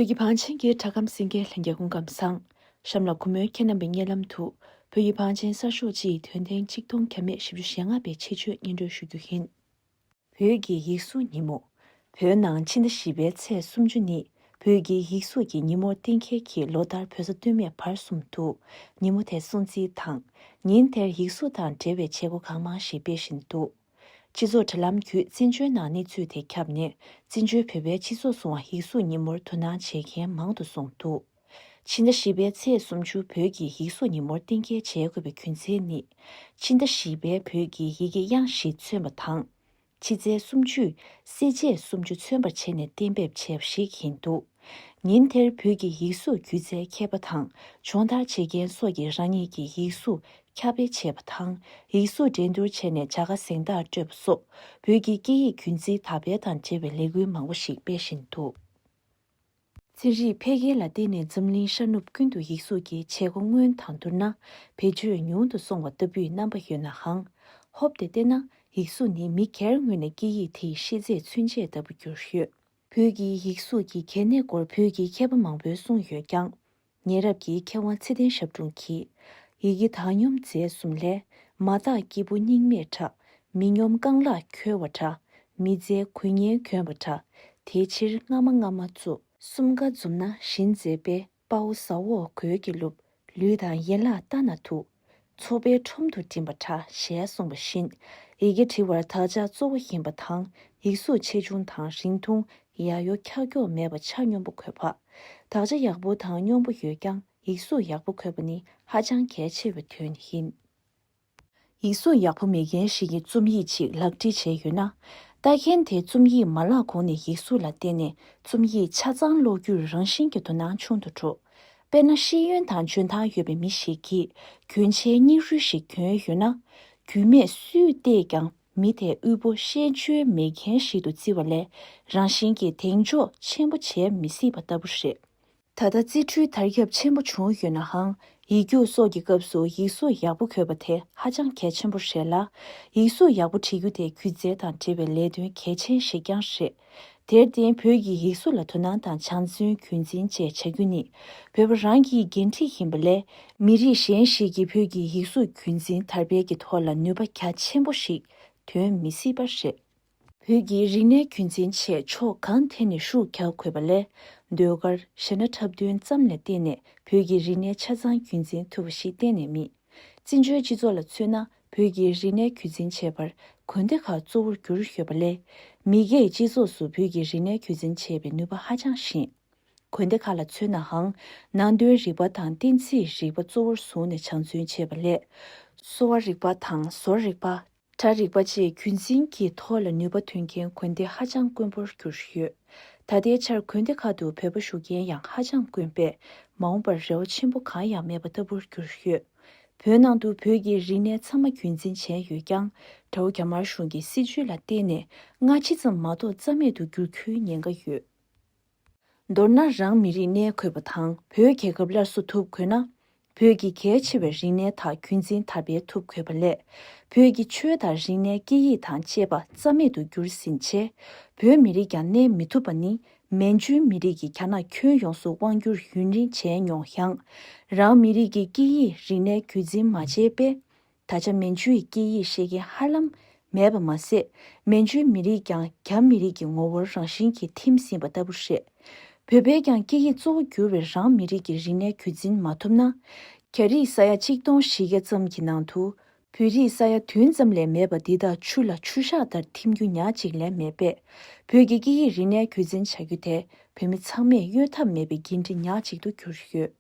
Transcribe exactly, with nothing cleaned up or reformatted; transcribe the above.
བོད་ཀྱི་བང་ཆེན་གྱི་སྒྲ་སྒམ་གསན་མཁན་ལྷན་རྒྱས་སྐུ་ཁམས་བཟང་། གཤམ་ལ་གུས་མོས་ཁྱེད་རྣམ་པའི་སྙན་ལམ་དུ། བོད་ཀྱི་བང་ཆེན་གསར་ཤོག་སྤྱི་ཡི་དོན་ཚན་ཆིག་སྟོང་བརྒྱ་མེད་བཞི་བཅུ་ཞེ་ལྔ་པའི་ཆེད་བརྗོད་སྙན་སྒྲོན་ཞུ་རྒྱུ་ཡིན། བོད་ཀྱི་ཡིག་གཟུགས་ཉིན་མོ། བོད་ནང་ཕྱི་ཟླ་བཞི་པའི་ཚེས་སུམ་ཅུ་ནི་བོད་ཀྱི་ཡིག་གཟུགས་ཀྱི་ཉིན་མོར་གཏན་འཁེལ་གྱིས་ལོ་ལྟར་བོད་ཟླ་སྟོད་སྨད་བར་གསུམ་དུ་ཉིན་མོ་དེ་སྲུང་བརྩི་དང་། ཉིན་དེར་ཡིག་གཟུགས་དང་འབྲེལ་བའི་བྱེད་སྒོ་གང་མང་ཞིག་སྤེལ་བཞིན་འདུག་སྤྱི་ཚོགས་དྲ་ལམ་བརྒྱུད་བཙན་བྱོལ་ནང་གནས་ཚུལ་དེ་ཁྱབ་ནས། བཙན་བྱོལ་བོད་པའི་སྤྱི་ཚོགས་སུའང་ཡིག་གཟུགས་ཉིན་མོར་དོ་སྣང་བྱེད་མཁན་མང་དུ་སོང་འདུག་ཕྱི་ཟླ་བཞི་པའི་ཚེས་སུམ་ཅུ་བོད་ཀྱི་ཡིག་གཟུགས་ཉིན་མོར་གཏན་འཁེལ་བྱེད་དགོས་པའི་རྒྱུ་མཚན་ནི། ཕྱི་ཟླ་བཞི་པའི་བོད་ཀྱི་ཡི་གེ་དབྱངས་བཞི་མཚོན་པ་དང་། ཕྱི་ཚེས་སུམ་ཅུས་གསལ་བྱེད་སུམ་ཅུ་མཚོན་པར་བྱས་ནས་གཏན་འབེབས་བྱས་པ་ཞིག་ཡིན་འདུག་ཉིན་དེར་བོད་ཀྱི་ཡིག་གཟུགས་སྒྱུ་རྩལ་མཁས་པ་དང་སྦྱོང་བརྡར་བྱེད་མཁན་སོགས་ཀྱིས་རང་ཉིད་ཀྱི་ཡིག་གཟུགས་ཁྱབ་སྤེལ་བྱས་པ་དང་། ཡིག་གཟུགས་འགྲན་བསྡུར་བྱས་ནས་བྱ་དགའ་གཟེངས་རྟགས་སྤྲོད་པ་སོགས། བོད་ཀྱི་སྐད་ཡིག་རྒྱུན་འཛིན་དར་སྤེལ་དང་འབྲེལ་བའི་ལས་འགུལ་མང་པོ་ཞིག་སྤེལ་བཞིན་འདུག་ཚན་རིག་འཕེལ་རྒྱས་ལ་བརྟེན་ནས་འཛམ་གླིང་ཤར་ནུབ་ཀུན་ཏུ་ཡིག་གཟུགས་ཀྱི་བྱེད་སྒོ་སྔོན་དང་བསྡུར་ན་བེད་སྤྱོད་ཉུང་དུ་སོང་བ་ལྟ་བུའི་རྣམ་པ་ཡོད་ནའང་། ཧོབ་སྟེ་བལྟས་ན་ཡིག་གཟུགས་ནི་མི་སྒེར་ངོས་ནས་སྐད་ཡིག་དེའི་ཤེས་ཚད་ཚུན་ཆད་ལྟ་བུ་གྱུར་ཡོད། བོད་ཀྱི་ཡིག་གཟུགས་ཀྱི་གལ་གནད་སྐོར་བོད་ཀྱི་མཁས་པ་མང་པོས་གསུངས་ཡོད་ཀྱང་། ཉེ་རབས་ཀྱི་མཁས་དབང་ཚེ་བརྟན་ཞབས་དྲུང་གིས། ཡི་གེ་བཏང་སྙོམས་རྫས་གསུམ་ལས། མ་དག་སྐྱེས་བུ་སྙིགས་མའི་ཁྲག་མི་སྙོམས་རྐང་ལག་འཁྱོལ་བ་འདྲ། མི་བཙལ་གོས་ངན་གྱོན་པ་འདྲ། དེ་ཕྱིར་སྔ་མ་སྔ་མ་གཙོ། གསུམ་ཀ་འཛོམས་ན་བཞིན་མཛེས་པས། དཔའ་བོ་ཟ་འོག་གོས་ཀྱི་ལུབ། ལུས་དང་ཡན་ལག་ལྟ་ན་སྡུག་ཚོགས་པའི་ཁྲོམ་དུ་འགྲིམ་པ་འདྲ་ཞེས་གསུངས་པ་བཞིན། ཡི་གེ་འབྲི་བར་དག་ཆ་གཙོ་བོ་ཡིན་པ་དང་། ཡིག་གཟུགས་ཆེ་ཆུང་དང་རིང་ཐུང་། ཡ་ཡོ་ཁྱ་ཁྱོག་མེད་པ་ཆ་སྙོམས་པོ་དགོས་པ། དག་ཆ་ཡག་པོ་དང་སྙོམས་པོ་ཡོད་ཀྱང་ཡིག་གཟུགས་ཡག་པོ་དགོས་པ་ནི་ཧ་ཅང་གལ་ཆེ་བའི་དོན་ཡིན། ཡིག་གཟུགས་ཡག་པོ་མེད་མཁན་ཞིག་གིས་རྩོམ་ཡིག་ཅིག་ལག་བྲིས་བྱས་ཡོད་ན། ལྟ་མཁན་དེ་རྩོམ་ཡིག་མ་བཀླགས་གོང་ནས་ཡིག་གཟུགས་ལ་བརྟེན་ནས་རྩོམ་ཡིག་ཆ་ཚང་ཀློག་རྒྱུར་རང་བཞིན་གྱིས་དོ་སྣང་ཆུང་དུ་འགྲོ། དཔེར་ན། ཤེས་ཡོན་དང་འཇོན་ཐང་ཡོད་པའི་མི་ཞིག་གིས་གྱོན་ཆས་སྙིགས་རུལ་ཞིག་གྱོན་ཡོད་ན། རྒྱུས་མེད་སུས་བལྟས་ཀྱང་མི་དེའི་དབུལ་པོ་ཤེས་འཇོན་མེད་མཁན་ཞིག་ཏུ་བརྩི་བ་ལས། རང་བཞིན་གྱིས་གདེང་འཇོག་ཆེན་པོ་བྱེད་མི་སྲིད་པ་ལྟ་བུ་རེད། ད་ལྟ་རྩིས་འཕྲུལ་དར་ཁྱབ་ཆེན་པོ་བྱུང་ཡོད་ནའང་། ཡིག་རྒྱུགས་སོགས་ཀྱི་སྐབས་སུ་ཡིག་གཟུགས་ཡག་པོ་དགོས་པ་དེ་ཧ་ཅང་གལ་ཆེན་པོ་རེད་ལ། ཡིག་གཟུགས་ཡག་པོ་བྲིས་རྒྱུ་དེ་སྒྱུ་རྩལ་དང་འབྲེལ་བའི་ལས་དོན་གལ་ཆེན་ཞིག་ཀྱང་རེད། དེར་བརྟེན། བོད་ཀྱི་ཡིག་གཟུགས་ལ་དོ་སྣང་དང་སྦྱང་བརྩོན་རྒྱུན་འཛིན་བཅས་བྱ་རྒྱུ་ནི་བོད་པ་རང་གི་འགན་འཁྲི་ཡིན་པ་ལས། མི་རིགས་གཞན་ཞིག་གིས་བོད་ཀྱི་ཡིག་གཟུགས་རྒྱུན་འཛིན་དར་སྤེལ་གྱི་ཐོག་ལ་ནུས་པ་རྒྱ་ཆེན་པོ་ཞིག་འདོན་མི་སྲིད་པ་རེད། བོད་ཀྱི་རིག་གནས་རྒྱུན་འཛིན་ཆེད་ཕྱོགས་གང་ཐད་ནས་ཤུགས་རྒྱག་དགོས་པ་ལས། ཟློས་གར། གཞས་སྣ་འཁྲབ་སྟོན་ཙམ་ལ་བརྟེན་ནས་བོད་ཀྱི་རིག་གནས་ཆ་ཚང་རྒྱུན་འཛིན་ཐུབ་པ་ཞིག་གཏན་ནས་མེད། བཙན་བྱོལ་སྤྱི་ཚོགས་ལ་མཚོན་ན། བོད་ཀྱི་རིག་གནས་རྒྱུན་འཛིན་བྱེད་པར་དགོན་སྡེ་ཁག་གཙོ་བོར་གྱུར་ཡོད་པ་ལས། མི་སྒེར་སྤྱི་ཚོགས་སུ་བོད་ཀྱི་རིག་གནས་རྒྱུན་འཛིན་བྱེད་པའི་ནུས་པ་ཧ་ཅང་ཞན། དགོན་སྡེ་ཁག་ལ་མཚོན་ནའང་། ནང་དོན་རིག་པ་དང་བསྟན་རྩིས་རིག་པ་གཙོ་བོར་བཟུང་ནས་སྦྱང་བརྩོན་བྱེད་པ་ལས། གསོ་བ་རིག་པ་དང་བཟོ་རིག་པ། སྒྲ་རིག་པ་བཅས་རྒྱུན་འཛིན་གྱི་ཐོག་ལ་ནུས་པ་ཐོན་མཁན་དགོན་སྡེ་ཧ་ཅང་དཀོན་པོར་གྱུར་ཡོད། ད་ལྟའི་ཆར་དགོན་སྡེ་ཁག་ཏུ་བོད་པ་བཞུགས་མཁན་ཡང་ཧ་ཅང་དཀོན་པས། མ་འོངས་པར་རེ་བ་ཆེན་པོ་གང་ཡང་མེད་པ་ལྟ་བུར་གྱུར་ཡོད། བོད་ནང་དུ་བོད་ཀྱི་རིག་གནས་ཚང་མ་རྒྱུན་འཛིན་བྱས་ཡོད་ཀྱང་། དགྲ་བོ་རྒྱ་དམར་གཞུང་གི་སྲིད་བྱུས་ལ་བརྟེན་ནས་སྔ་ཕྱི་ཙམ་མ་གཏོགས་རྩ་མེད་དུ་འགྱུར་རྒྱུའི་ཉེན་ཁ་ཡོད། མདོར་ན། རང་མི་རིགས་གནས་དགོས་པ་དང་བོད་རྒྱལ་ཁབ་སླར་གསོ་ཐུབ་དགོས་ན། བོད་ཀྱི་གལ་ཆེ་བའི་རིག་གནས་དག་རྒྱུན་འཛིན་དར་སྤེལ་ཐུབ་དགོས་པ་ལས། བོད་ཀྱི་ཆོས་དང་རིག་གནས་སྐད་ཡིག་དང་བཅས་པ་རྩ་མེད་དུ་འགྱུར་ཟིན་ཆེ། བོད་མི་རིགས་ཀྱང་གནས་མི་ཐུབ་པ་ནི། མན་ཇུའི་མི་རིགས་ཀྱིས་རྒྱ་ནག་ཁྱོན་ཡོངས་སུ་དབང་བསྒྱུར་ཡུན་རིང་བྱས་མྱོང་ཡང་། རང་མི་རིགས་ཀྱི་སྐད་ཡིག་རིག་གནས་རྒྱུན་འཛིན་མ་བྱས་པས། ད་ཆ་མན་ཇུའི་སྐད་ཡིག་ཤེས་མཁན་ཧ་ལམ་མེད་པ་མ་ཟད། མན་ཇུའི་མི་རིགས་ཀྱང་རྒྱ་མི་རིགས་ཀྱི་ངོ་བོར་རང་བཞིན་གྱིས་ཐིམ་ཟིན་པ་ལྟ་བུ་རེད། བོད་པས་ཀྱང་སྐད་ཡིག་གཙོ་བོ་གྱུར་བའི་རང་མི་རིགས་ཀྱི་རིག་གནས་རྒྱུན་འཛིན་མ་ཐུབ་ན། རྒྱ་རིགས་ས་ཡ་གཅིག་སྟོང་བཞི་བརྒྱ་ཙམ་གྱི་ནང་དུ། བོད་རིགས་ས་ཡ་བདུན་ཙམ་ལས་མེད་པ་འདི་དག་ཆུ་ལ་ཆུ་ཤག་ལྟར་ཐིམ་རྒྱུ་ཉག་གཅིག་ལས་མེད་པས། བོད་ཀྱི་སྐད་ཡིག་རིག་གནས་རྒྱུན་འཛིན་བྱ་རྒྱུ་དེ་བོད་མི་ཚང་མས་གཡོལ་ཐབས་མེད་པའི་འགན་འཁྲི་ཉག་གཅིག་ཏུ་གྱུར་ཡོད།